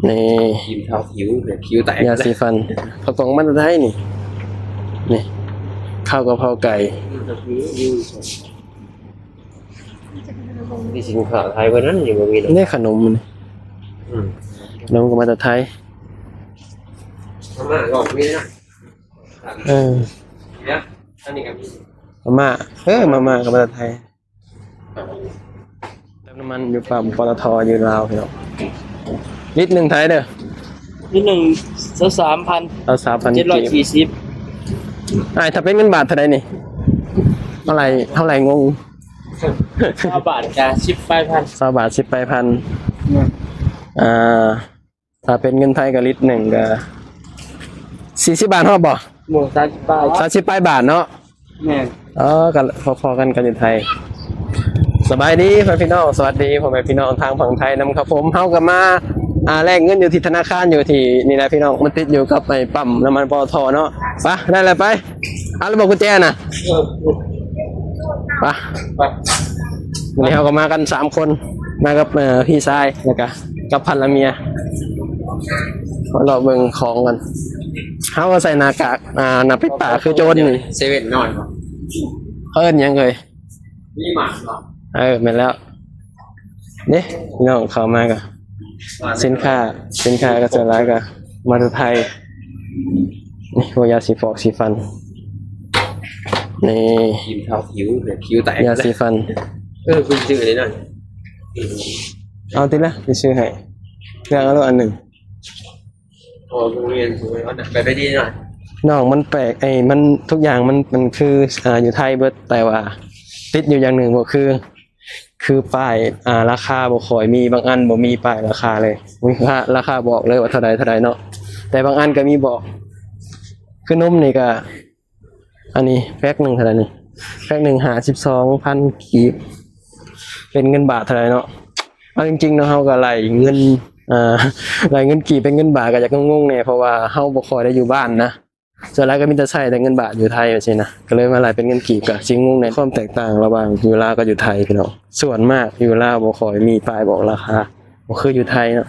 ນີ້ ກິນເຂົ້າຫິວ ຫິວແຕກ ຢາສີຟັນ ເຂົ້າກ່ອງມາແຕ່ໄທນີ້ ນີ້ ເຂົ້າກະເພາໄກ່ ມີສິນຄ້າໄທເບິດນັ້ນ ຍັງບໍ່ມີເນາະ ນີ້ຂະໜົມ ອືມ ຂະໜົມກະມາແຕ່ໄທ ມາມ່າກະມີນະ ເອີ ອັນນີ້ກະມີ ມາມ່າ ເອີ ມາມ່າກະມາແຕ່ໄທ. ເຕີມນ້ຳມັນຢູ່ປ້ຳ ປຕທ ຢູ່ລາວພີ່ນ້ອງ ລິດໜຶ່ງເທົ່າໃດເດີ? ລິດໜຶ່ງ ຊາວສາມພັນ ຊາວສາມພັນ ເຈັດຮ້ອຍສີ່ສິບ ອ້າຍ ຖ້າເປັນເງິນບາດເທົ່າໃດນີ້? ເທົ່າໃດ ເທົ່າໃດ ງົງ ຊາວບາດກະສິບປາຍພັນ ຊາວບາດສິບປາຍພັນ ແມ່ນ ອ່າ ຖ້າເປັນເງິນໄທກະລິດໜຶ່ງກະສີ່ສິບບາດຮອດບໍ່? ບໍ່ ສາມສິບປາຍ ສາມສິບປາຍບາດເນາະ ແມ່ນ ເອີ ກະພໍໆກັນກັບຢູ່ໄທ ສະບາຍດີພໍ່ແມ່ພີ່ນ້ອງ ສະຫວັດດີພໍ່ແມ່ພີ່ນ້ອງທາງຝັ່ງໄທນຳຄັບຜົມ ເຮົາກະມາ ອ່າ ແລກເງິນຢູ່ທີ່ທະນາຄານຢູ່ທີ່ນີ້ແຫຼະພີ່ນ້ອງ ມັນຕິດຢູ່ກັບໄອ້ປ້ຳນ້ຳມັນ ປຕທ ເນາະ ໄປ ໄດ້ແລ້ວໄປ ເອົາລະບອກກຸນແຈນະ ເອີ ໄປ ໄປ ມື້ນີ້ເຮົາກະມາກັນສາມຄົນ ມາກັບ ເອີ ພີ່ຊາຍ ແລ້ວກະ ກັບພັນລະເມຍ ມາເລາະເບິ່ງຂອງກັນ ເຮົາກະໃສ່ໜ້າກາກ ອ່າ ໜ້າປິດປາກຄືໂຈນນີ້ ເຊເວັ່ນນ້ອຍ ເຂົາເອີ້ນຫຍັງເອີຍ? ມີມາດເນາະ ເອີ ແມ່ນແລ້ວ ເດ້ ພີ່ນ້ອງເຂົ້າມາກະ ສິນຄ້າ ສິນຄ້າກະສ່ວນຫຼາຍກະມາແຕ່ໄທ ນີ້ ພວກຢາສີຟອກສີຟັນ ນີ້ ກິນເຂົ້າຫິວ ຫິວແຕກ ຢາສີຟັນ ເອີ ເພິ່ນຊື້ອັນນີ້ນະ ເອົາຕິລະ ຊິຊື້ໃຫ້ ເລືອກເອົາໂລດອັນໜຶ່ງ ໂອ້ ໂຮງຮຽນ ໂອ້ຍ ອັນນັ້ນໄປໄປດີໜ້ອຍ ນ້ອງ ມັນແປກ ໄອ້ ມັນ ທຸກຢ່າງມັນ ມັນຄື ອ່າ ຢູ່ໄທເບິດ ແຕ່ວ່າຕິດຢູ່ຢ່າງໜຶ່ງບໍ່ຄື ຄືປ້າຍ ອ່າ ລາຄາບໍ່ຄ່ອຍມີ ບາງອັນບໍ່ມີປ້າຍລາຄາເລີຍ ມີລາຄາ ລາຄາບອກເລີຍວ່າເທົ່າໃດເທົ່າໃດເນາະ ແຕ່ບາງອັນກະມີບອກ ຄືນົມນີ້ກະ ອັນນີ້ແພັກໜຶ່ງເທົ່າໃດນີ້? ແພັກໜຶ່ງຫ້າສິບສອງພັນກີບ ເປັນເງິນບາດເທົ່າໃດເນາະ? ເອົາຈິງໆເນາະ ເຮົາກະໄລ່ເງິນ ອ່າ ໄລ່ເງິນກີບເປັນເງິນບາດກະຢາກງົງໆແດ່ ເພາະວ່າເຮົາບໍ່ຄ່ອຍໄດ້ຢູ່ບ້ານນະ ສ່ວນຫຼາຍກະມີແຕ່ໃຊ້ແຕ່ເງິນບາດຢູ່ໄທຈັ່ງຊີ້ນະ ກະເລີຍມາໄລ່ເປັນເງິນກີບ ກະຊິງົງແດ່ ຄວາມແຕກຕ່າງລະຫວ່າງຢູ່ລາວກັບຢູ່ໄທພີ່ນ້ອງ ສ່ວນມາກຢູ່ລາວບໍ່ຄ່ອຍມີປ້າຍບອກລາຄາ ບໍ່ຄືຢູ່ໄທເນາະ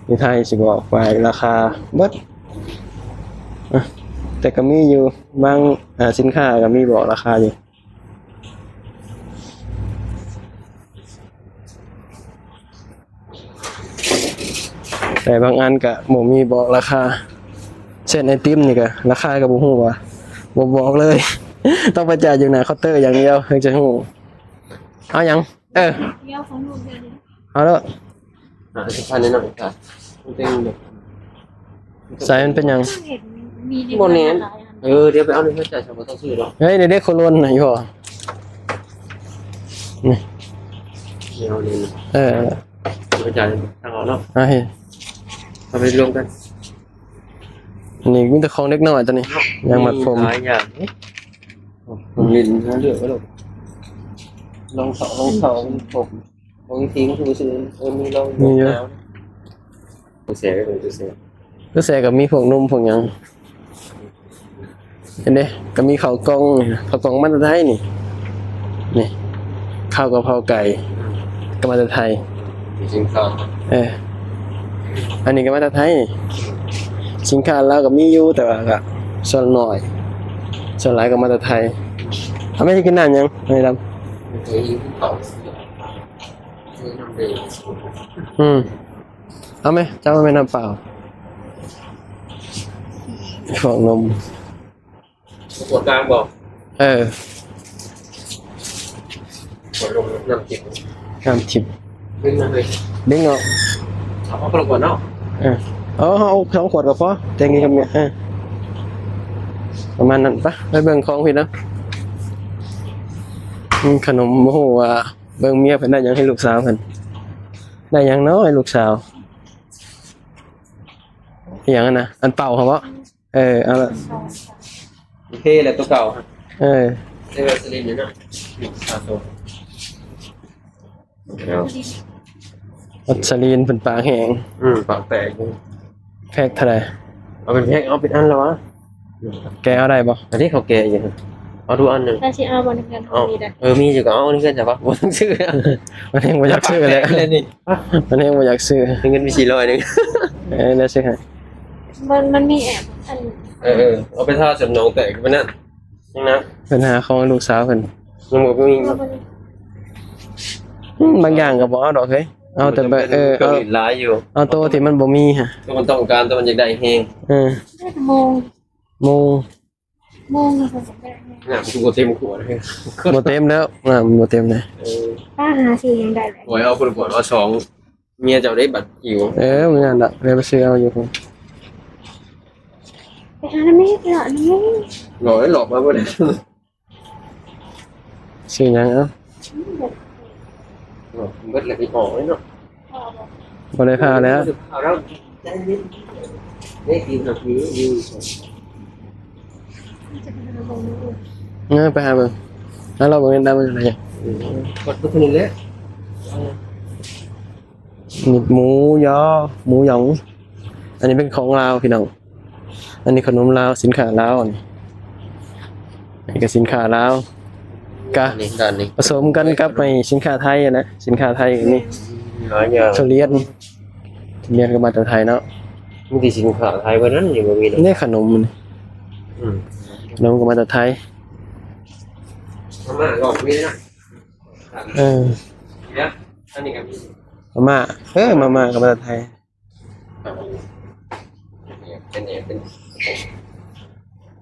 ຢູ່ໄທຊິບອກປ້າຍລາຄາເບິດ ອະ ແຕ່ກະມີຢູ່ ບາງ ອາ ສິນຄ້າກະມີບອກລາຄາຢູ່ ແຕ່ບາງອັນກະບໍ່ມີບອກລາຄາ ເຊັ່ນໄອຕິມນີ້ກະລາຄາກະບໍ່ຮູ້ວ່າ ບໍ່ບອກເລີຍ ຕ້ອງໄປຈ່າຍຢູ່ໜ້າເຄົາເຕີຢ່າງດຽວເຖິງຈະຮູ້ ເອົາຫຍັງ? ເອີ ເອົາໂລດ ຫ້າສິບພັນນີ້ເນາະ ໃສ່ມັນເປັນຫຍັງ? ບໍ່ແໜ້ນ ເອີ ດຽວໄປເອົາໃນເຮືອນ ຈ່າຍ ບໍ່ຕ້ອງຊື້ດອກ ເຮີ້ຍ ເດໆ ໂຄໂລນນະ ອີ່ພໍ່ ນີ້ ດຽວນີ້ ເອີ ໄປຈ່າຍທາງອອກເນາະ ເອົາໄປລວມກັນ ອັນນີ້ມີແຕ່ຂອງເດັກນ້ອຍຕອນນີ້ ເນາະ ຢາງມັດຜົມ ມີຫຼາຍຢ່າງ ເອີ ເລືອກໄວ້ໂລດ ລອງເທົາ ລອງເທົາ ຜົມ ຂອງທີ່ມັນຄືຊື່ ເອີ ມີລອງ ມີຢູ່ ແຊ ແຊ ກະມີພວກນົມພວກຫຍັງ ເຫັນເດ້ ກະມີເຂົ້າກ່ອງ ເຂົ້າກ່ອງມາແຕ່ໄທນີ້ ນີ້ ເຂົ້າກະເພາໄກ່ ກະມາແຕ່ໄທ ເອີ ອັນນີ້ກະມາແຕ່ໄທ ສິນຄ້າລາວກະມີຢູ່ ແຕ່ວ່າກະສ່ວນໜ້ອຍ ສ່ວນຫຼາຍກະມາແຕ່ໄທ ເອົາແມ່ ຊິກິນນ້ຳຫຍັງ? ນ້ຳດຳ ອືມ ເອົາແມ່ ເຈົ້າເອົາແມ່ ນ້ຳເປົ່າ ຂອງນົມ ຂວດກາງບໍ່? ເອີ ຂວດລົງ ນ້ຳທິບ ນ້ຳທິບ ດຶງມາເລີຍ ດຶງອອກ ເອົາຄົນລະຂວດເນາະ ເອີ ເອົາ ເຮົາເອົາສອງຂວດກະພໍ ແຕ່ນີ້ກະແມ່ນ ເອີ ປະມານນັ້ນ ປະ ໄປເບິ່ງຂອງພີ້ເນາະ ອືມ ຂະໜົມ ບໍ່ຮູ້ວ່າ ເບິ່ງເມຍເພິ່ນໄດ້ຫຍັງໃຫ້ລູກສາວເພິ່ນ ໄດ້ຫຍັງເນາະໃຫ້ລູກສາວ ອີ່ຫຍັງຫັ້ນນະ ອັນເປົ່າຫັ້ນບໍ? ເອີ ເອົາລະ ໂອເຄແລ້ວ ໂຕເກົ່າ ເອີ ໃສ່ວາສະລີນຢູ່ເນາະ ສະສົມ ວາສະລີນເພິ່ນປາກແຫ້ງ ອືມ ປາກແຕກ ແພັກເທົ່າໃດ? ເອົາເປັນແພັກ ເອົາເປັນອັນລະຫວາ? ແກະເອົາໄດ້ບໍ່? ອັນນີ້ເຂົາແກະຢູ່ ເອົາທຸກອັນເລີຍ. ຖ້າຊິເອົາບໍ່ ໃນເຮືອນເຮົາມີໄດ໋. ເອີ ມີຢູ່ກໍເອົາໃນເຮືອນຊະວະ. ບໍ່ຕ້ອງຊື້. ມັນແຮງບໍ່ຢາກຊື້ແຫຼະ. ແລ້ວນີ້ ມັນແຮງບໍ່ຢາກຊື້. ເງິນມີສີ່ຮ້ອຍໜຶ່ງ. ເອີ ແລ້ວຊື້ໃຫ້. ມັນ ມັນມີແອບ ອັນ ເອີ ເອີ ເອົາໄປທາສົມໜອງແຕກໄປນັ້ນ. ຍັງນະ ເພິ່ນຫາຂອງໃຫ້ລູກສາວເພິ່ນ. ຍັງບໍ່ມີ. ອືມ ບາງຢ່າງກໍບໍ່ເອົາດອກເຮີ້ຍ. ເອົາແຕ່ແບບ ເອີ ເອົາ ເອົາໂຕທີ່ມັນບໍ່ມີຫັ້ນ. ໂຕມັນຕ້ອງການ ໂຕມັນຢາກໄດ້ແຮງ. ເອີ ໂມງ ໂມງ ໂມງ ນ້ຳກູບໍ່ເຕັມຂວດເລີຍ. ບໍ່ເຕັມແລ້ວ ນ້ຳບໍ່ເຕັມເລີຍ. ເອີ ປ້າຫາຊື້ຫຍັງໄດ້ແຫຼະ. ໂອ້ຍ ເອົາຄົນກວດວ່າສອງ ເມຍເຈົ້າໄດ້ບັດຫິວ. ເອີ ມື້ນັ້ນລະ ແລ້ວໄປຊື້ເອົາຢູ່ພຸ້ນ. ໄປຫານຳແມ່ ໄປເລາະນຳແມ່. ຫຼອກ ຫຼອກມາບໍ່ໄດ້. ຊື້ຫຍັງເອົາ. ເບິດແລ້ວ ໄປເອົາເນາະ. ບໍ່ໄດ້ພາແລ້ວ. ເອົາແລ້ວ ໃຈເຢັນ. ໄດ້ກິນດອກນີ້ຢູ່. ເອີ ໄປຫາເບິ່ງ. ແລ້ວເຮົາເບິ່ງໄດ້ເບິ່ງໄດ້. ເອີ ກົດໄປເທົ່ານີ້ແຫຼະ. ມີໝູຢໍ ໝູຢອງ. ອັນນີ້ເປັນຂອງລາວພີ່ນ້ອງ. ອັນນີ້ຂະໜົມລາວ ສິນຄ້າລາວ. ອັນນີ້ ອັນນີ້ກໍສິນຄ້າລາວ ກະ ອັນນີ້ ອັນນີ້ ປະສົມກັນກັບໄອ້ສິນຄ້າໄທຫັ້ນນະ. ສິນຄ້າໄທກໍມີຫຼາຍຢ່າງ. ທຸລຽນ ທຸລຽນກໍມາແຕ່ໄທເນາະ. ມີແຕ່ສິນຄ້າໄທເທົ່ານັ້ນ ຍັງບໍ່ມີເນາະ. ນີ້ຂະໜົມ. ອືມ ຂະໜົມກໍມາແຕ່ໄທ. ມາມ່າກໍມີນະ. ເອີ ເນຍ ອັນນີ້ກໍມີ ມາມ່າ. ເອີ ມາມ່າກໍມາແຕ່ໄທ.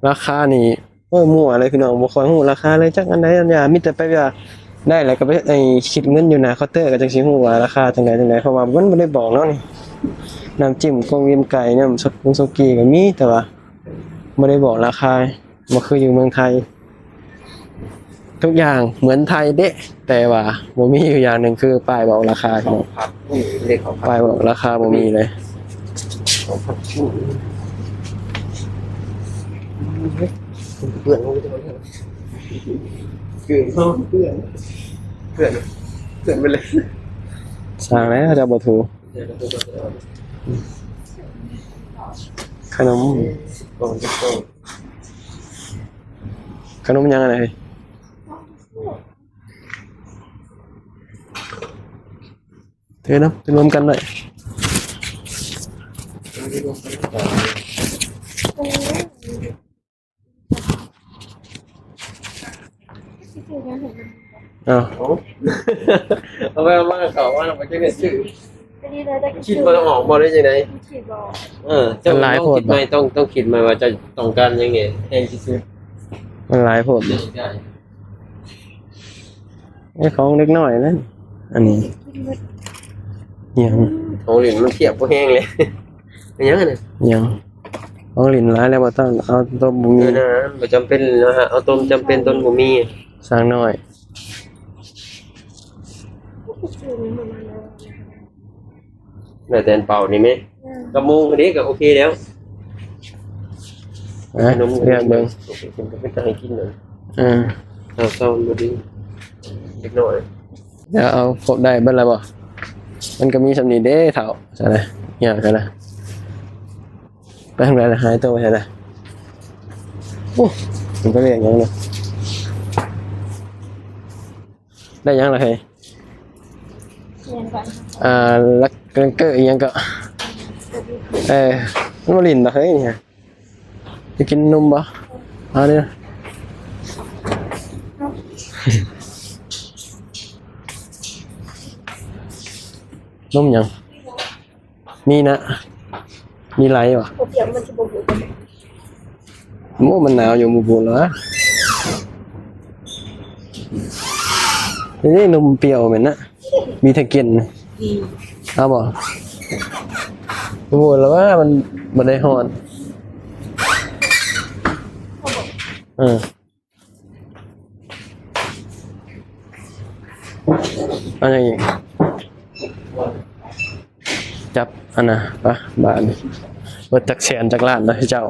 ລາຄານີ້ ໂອ້ຍ ມົ້ວເລີຍພີ່ນ້ອງ ບໍ່ຄ່ອຍຮູ້ລາຄາເລີຍ ຈັກອັນໃດອັນຫຍັງ. ມີແຕ່ໄປວ່າໄດ້ແລ້ວກໍໄປ ໄອ້ ຄິດເງິນຢູ່ໜ້າເຄົາເຕີ ກໍຈັ່ງຊິຮູ້ວ່າລາຄາຈັ່ງໃດຈັ່ງໃດ ເພາະວ່າມັນບໍ່ໄດ້ບອກເນາະ. ນີ້ ນ້ຳຈິ້ມກົງຕີນໄກ່ ນ້ຳຊຸກກຸງສຸກີກໍມີ ແຕ່ວ່າບໍ່ໄດ້ບອກລາຄາ. ບໍ່ຄືຢູ່ເມືອງໄທ ທຸກຢ່າງເໝືອນໄທເດະ ແຕ່ວ່າບໍ່ມີຢູ່ຢ່າງໜຶ່ງ ຄືປ້າຍບອກລາຄາ. ເຂົ້າຜັດ ເອີ ເລກເຂົ້າຜັດ ປ້າຍບອກລາຄາບໍ່ມີເລີຍ. ເຂົ້າຜັດ ເປື້ອນ ເປື້ອນ ເປື້ອນ ເປື້ອນໄປເລີຍ. ສ້າງແລ້ວເຂົາເຈົ້າບໍ່ຖື. ຂະໜົມ ຂະໜົມຫຍັງອັນນັ້ນ? ຖືນຳ ຖືລວມກັນໄວ້. ເອົາ ເອົາໄປເອົາມາ ເຂົ້າມາ ມັນຈັ່ງໄດ້ຊື້. ຄິດບໍ່ອອກບໍ່ ຫຼືຈັ່ງໃດ? ເອີ ເຈົ້າ ລອງຄິດໃໝ່ ຕ້ອງ ຕ້ອງຄິດໃໝ່ວ່າເຈົ້າຕ້ອງການຫຍັງແດ່ແຮງທີ່ສຸດ. ມັນຫຼາຍໂພດ. ໄອ້ຂອງເດັກນ້ອຍນັ້ນ ອັນນີ້ຫຍັງ? ຂອງຫຼິ້ນມັນທຽບບໍ່ແຮງເລີຍ. ອີຫຍັງອັນນັ້ນ? ຫຍັງ? ຂອງຫຼິ້ນຫຼາຍແລ້ວ ບໍ່ຕ້ອງເອົາໂຕບໍ່ມີ. ເອີນະ ບໍ່ຈຳເປັນນະ ເອົາໂຕຈຳເປັນ ໂຕບໍ່ມີ. ຊ້າງນ້ອຍ ແລ້ວແຕ່ອັນເປົ່ານີ້ແມະ. ອືມ ກັບໂມງເດ້ກໍໂອເຄແລ້ວ. ເອີ ຂະໜົມເລືອກເບິ່ງ ເປັນຕາໃຫ້ກິນເລີຍ. ເອີ ເຊົາໆ ບໍ່ດີ ເດັກນ້ອຍ. ດຽວເອົາ ຄົບໄດ້ເບິດແລ້ວບໍ່? ມັນກໍມີສ່ຳນີ້ເດ້ເຖົ້າ ຊັ້ນນະ ຍາກຊັ້ນນະ. ໄປທາງໃດລະ? ຫາຍໂຕໄປໃສລະ? ໂອ້ ມັນໄປເລື່ອງຫຍັງນະ? ໄດ້ຫຍັງລະເຮີ້ຍ? ອີຫຍັງກໍ ອ່າ ລັກ ລັກເກີອີຫຍັງກໍ ເອີ ມັນບໍ່ຫຼິ້ນດອກເຮີ້ຍ. ຈະກິນນົມບໍ່? ເອົາເດີ້. ນົມຫຍັງ? ມີນະ ມີໄຫຼວະ. ບໍ່ ມັນໜາວຢູ່ ບໍ່ບຸນລະ. ນີ້ນົມປ່ຽວແມ່ນນະ ມີແຕ່ເກັນ. ອືມ ເອົາບໍ່? ບໍ່ບຸນລະວ່າ ມັນບໍ່ໄດ້ຮ້ອນ. ເອີ. ອັນຫຍັງອີກ? ຈັບອັນນະ ປະ ບາດນີ້ ເບິດຈັກແສນຈັກລ້ານນະເຈົ້າ?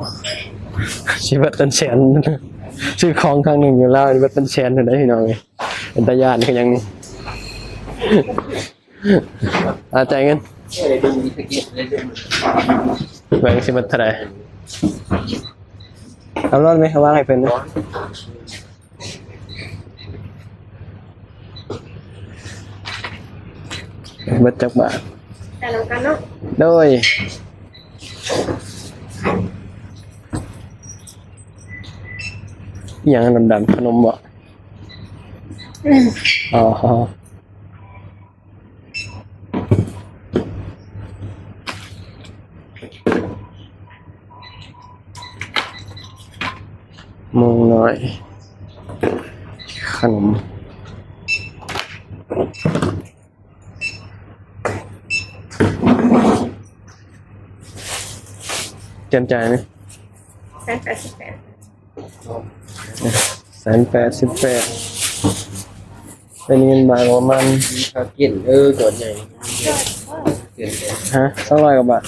ຊິເບິດເປັນແສນ ຊື້ຂອງຄັ້ງໜຶ່ງຢູ່ລາວນີ້ເບິດເປັນແສນພຸ້ນເດ້ພີ່ນ້ອງເອີຍ. ເປັນຕາຢ້ານຄືຫຍັງນີ້. ອາ ຈ່າຍເງິນ ເບິ່ງຊິເບິດເທົ່າໃດ. ເອົາລົດໄປວາງໃຫ້ເພິ່ນເດີ້. ເບິດຈັກບາດ? ຈ່າຍນຳກັນເນາະ. ໂດຍ. ອີ່ຫຍັງດຳໆ? ຂະໜົມບໍ? ອືມ. ອໍ. ໝູນ້ອຍ ຂະໜົມ ເຕີມຈ່າຍໄໝ? ແສນແປດສິບແປດ. ແສນແປດສິບແປດ ເປັນເງິນບາດປະມານ ຄ່າກິນ ເອີ ກ່ອນໃຫຍ່ ຮະ ສອງຮ້ອຍກວ່າບາດ.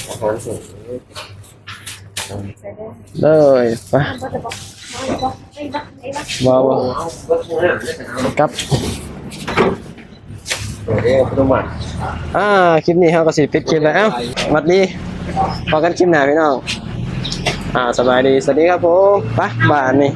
ອາຫານເສີມ ເລີຍ ໄປ ບໍ່ ບໍ່ ກັບ. ອ່າ ຄລິບນີ້ເຮົາກໍຊິປິດຄລິບແລ້ວ. ເອົ້າ ຫວັດດີ ພໍ້ກັນຄລິບໜ້າພີ່ນ້ອງ. ອ່າ ສະບາຍດີ ສະຫວັດດີຄັບຜົມ. ໄປ ບາດນີ້.